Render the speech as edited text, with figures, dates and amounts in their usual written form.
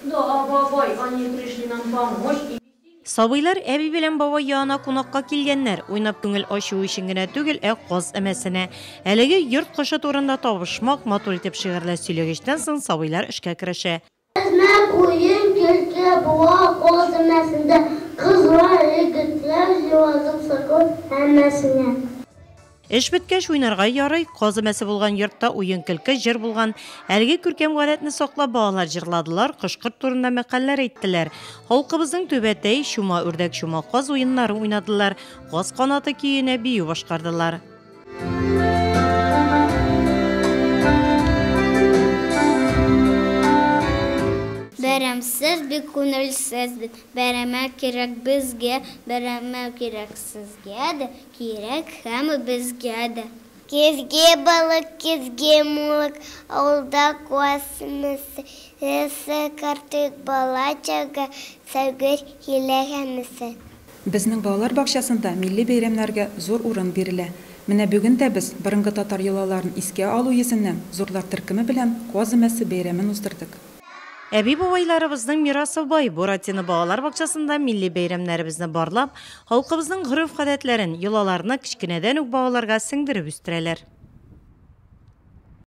Да, бабай, они пришли нам помочь и. Сабыйлар әби белән бабай янына кунакка килгәннәр. Уйнап күңел ачу өчен генә түгел, ә каз өмәсенә. Әлеге йорт кошы турында табышмак, матур итеп шигырьләр сөйләгәчтән соң сабыйлар эшкә керешә. Әзмә куен көлке була каз өмәсендә, Кызлар, егетләр җыладык сакал һәммәсенә. Эш беткәч, уйнарга ярый. Каз өмәсе булган йортта уен-көлке, җыр булган. Әлеге күркәм гадәтне саклап, балалар җырладылар, кош-корт турында мәкальләр әйттеләр. Халкыбызның түбәтәй, чума үрдәк, чума каз уеннары уйнадылар, каз канаты көенә бию башкардылар. Бәрәмсез бик күнелсез бит. Бәрәмә кирәк безгә, бәрәмә кирәк сезгә дә. Кирәк һәм безгә дә. Көзге балык, көзге мулык, авылда куасмысы, картык бала-чага, сәгер килә һәммәсе. Безнең балалар бакчасында милли бәйрәмнәргә зур урын бирелә. Менә бүген дә без, борынгы татар йолаларын искә алу йөзеннән, зурлар төркеме белән Каз өмәсе бәйрәмен уздырдык. Әби-бабайларыбызның мирасы бай. Буратино балалар бакчасында милли бәйрәмнәребезне барлап, халкыбызның гореф-гадәтләрен, йолаларны кечкенәдән үк балаларга сеңдереп үстерәләр.